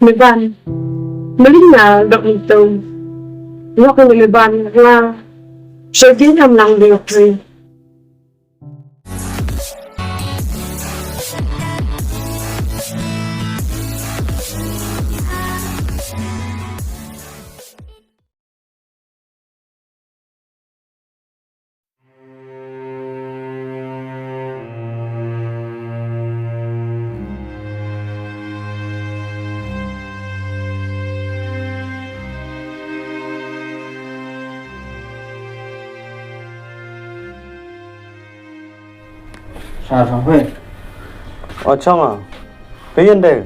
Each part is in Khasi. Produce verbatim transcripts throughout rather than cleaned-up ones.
Meban. Melina dok mentung. Ngok ni meban nga. Sedih nam lang dia. Sa sa hoi. O chong a. Phi ïen de.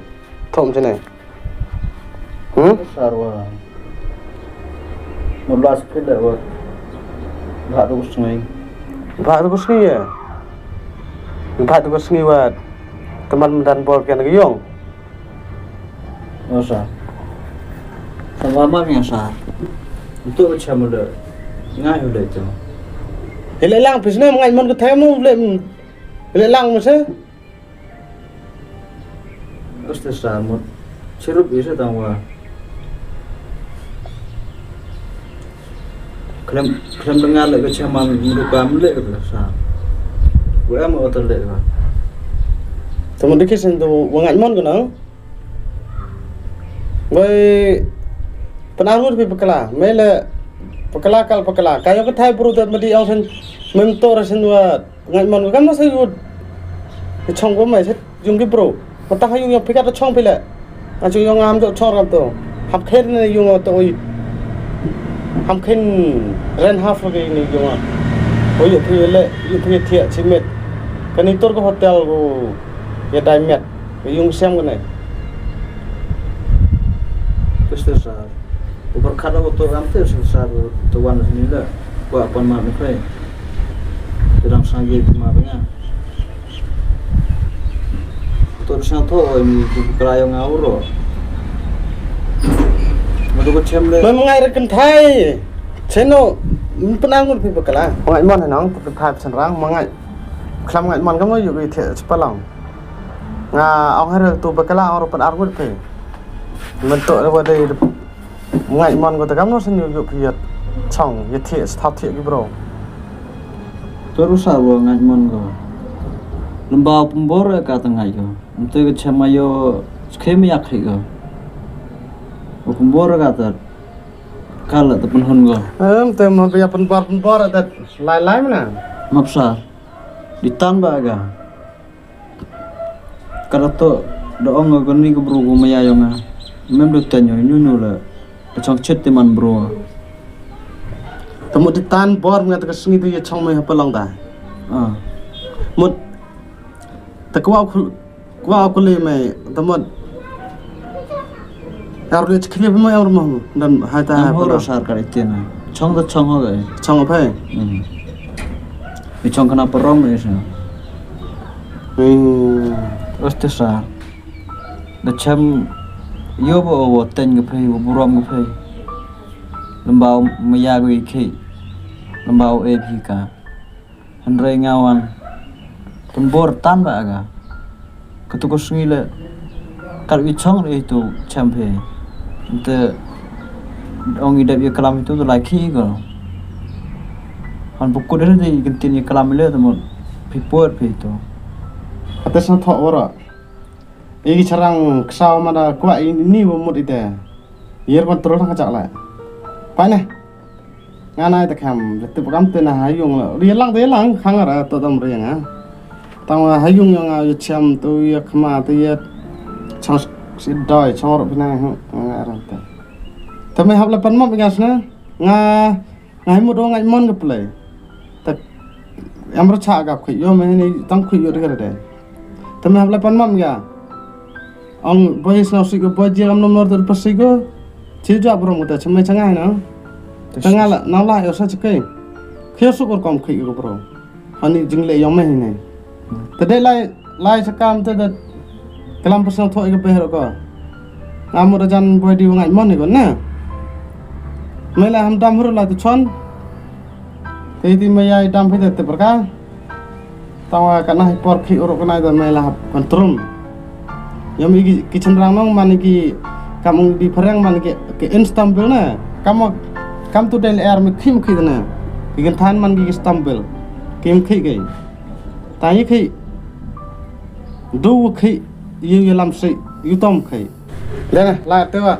Thom chene. Hmm? Sa wa. Mo blas phi le wa. Ba tu sngi. Ba tu sngi ya. Ba tu sngi wa. Teman mendan bol kan ke yong. Asa. Sama ma mi asa. Untuk macam mana? Ngai udah itu. Ile lang pis ne ngai mon ke thai mu le. Ile lang mese. Uste sa mut. Chirup ise tang wa. Klem klem dengar le ke chairman mudu kam le ke sa. Wa ma otor le ba. Tamo dikit sen tu wa ngai mon ke nang. Wei, pynarngut phi pakla, mele pakla kal pakla. Ka ïoh ka thai bru da madi ong sen mem tor sen wa ngai mon kam na sa yut. Ka chong ko mai set yung ki bru. Mata ha yung ïoh phi ka ta chong phi le. Nga chu ïoh ngam jo chong ram to. Ham khen ne yung to oi. Ham khen ren half ke ni yung. Oi ïoh phi le, ïoh phi thiah chimet. Ka ni tor ka hotel ko. Ïa dai met. Ka yung siam ka ne. Mister Sar. Ubar khada uto ram te sar sar uto wan sini da. Wa pan ma ni kai. Te dang sang ye ma ba nga. Uto sang to oi mi tu kra yo nga uro. Ma tu ko chem le. Mem ngai re kynthai. Cheno, pynangut phi bakla. Ngai mon nang tu kynthai pynrang ma ngai. Khlam ngai mon kam no yu ki the chpalang. Nga ong hare tu bakla ong ro pynarngut phi. Mynta re wa dei ngai mon ko ta kam no sen yu yu phi yat. Chong ye thiah stha thiah ki bro. Tu rusa wa ngai mon ko. Lembau pembor ka ta ngai ko. Ente ka chama yo skhem yak hi ko. Wa pembor ka ta kala ta penhun ko. Em te mo ya penbor penbor ta lai lai mana. Mapsa. Di tan ba ga. Kada to da ong ko ni ko bru ko maya yong nga. Mem do tanyo nyu nyu la. Ka chong chet ti man bru. Tamo di tan bor nga ta ka sngi tu ya chong mai ha palong ta. Ah. Mut ta kwa khul kwa khul le mai tamo. Ar le chkli mai ar mo dan hai ta. Am hai horo pala. Sar kar ite na. Chong da chong ho ga. Chong phai. Hmm. Ni chong kana parong ni sa. Hmm. Oste sa. Da chem yo bo wo ten ga phai wo burom ga phai. Lembau maya ga i khi. Lembau e phi ka. Hynrei nga wan. Tun bor tan ba aga. Katu ko sngi le. Kat wi chong le itu champe. Ente ong i dep ye kalam itu tu lai khi ko. Han buku deh di kentin ye kalam le tu mo. Pi puat pi itu. Kata sa thok ora. Igi charang ksaw mana kwa ini wo mut ite. Yer kontrol ka chak la. Pa ne. Nga nai ta kham, le tip kam te na ha yung la. Ri lang te lang khang ra to tam ri nga. Tang ha yung nga yu cham tu ya khma tu ya chang si doi chang ro pina nga ra ta. Ta me hap la pan mop nga sna. Nga nga hi mut ro ngai mon ga play. Ta em ro cha ga khui yo me ni tang khui yo de ga de. Ta me hap la pan mop nga. Ang boy sna si ko boy ji am nom nor ta pa si ko. Chi ja bro mo ta chmai changai na. Tanga la, na la yo sa chikai. Khia su kor kom khi ko bro. Hani jingle yong me hine. Te de lai, lai sa kam te de. Kalam personal tho ik beher ko. Amu da jan boy di ngai mon ni ko na. Me la ham dam hur la tu chon. Te ti me yai dam phi te te berka. Tawa ka na hi por khi oro ka na da me la hap control. Yam igi kitchen rang nong man igi Kam ong di phareng man ki, ki in stambil na. Kam, kam tu dei lyer me khim khi na. Ki kan than man ki stambil. Kim khi ki. Ta yi khi. Du khi. Yu yu lam si. Yu tom khi. Dei na, la te wa.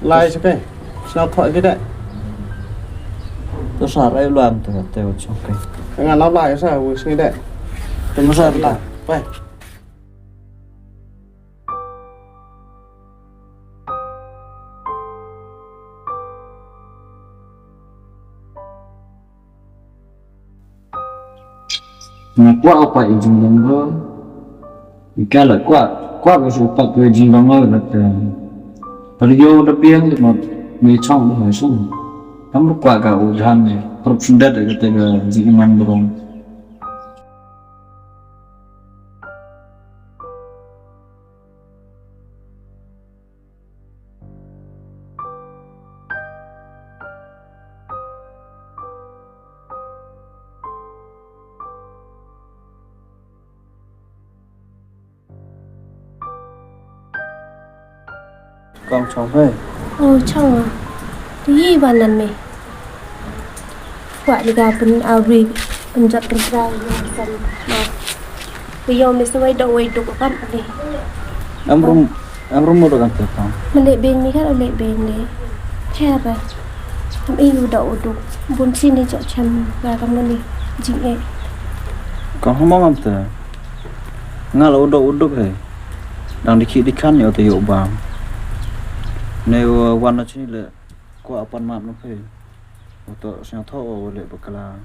Lai sa kai. Sna thoi ki dei. To sa rai luan te, te wa chok kai. Nga na lai sa, wu sngi dei. Te ma sa la. Pai. Nga kwah u pat i jingbangla. Ika la kwah, kwah ka shu pat ka jingbangla la ka. Pari yo da piang de ma me chong de ha sung. Kam kwah ka u jan ne. Prop sundat ka te ka jing iman burung. Kong chong hai. Oh, chong ah. Tu yi ban nan me. Kwah ni ka pyn auri pynjot pynjot ni san. Ni yo me sawai dok wai dok kan ni. Amrum amrum mo dok kan te kong. Mele ben ni kan ole ben ni. Pher ba. Am i u dok u dok. Bun si ni jok cham ga kam ni jing e. Kong hamo ngam te. Nga la u dok u dok he. Dang dikhi dikhan yo te yo bam. Ne wan na chini le. Kwah apan map no phe. Uto sñiawthooh u leh bakla.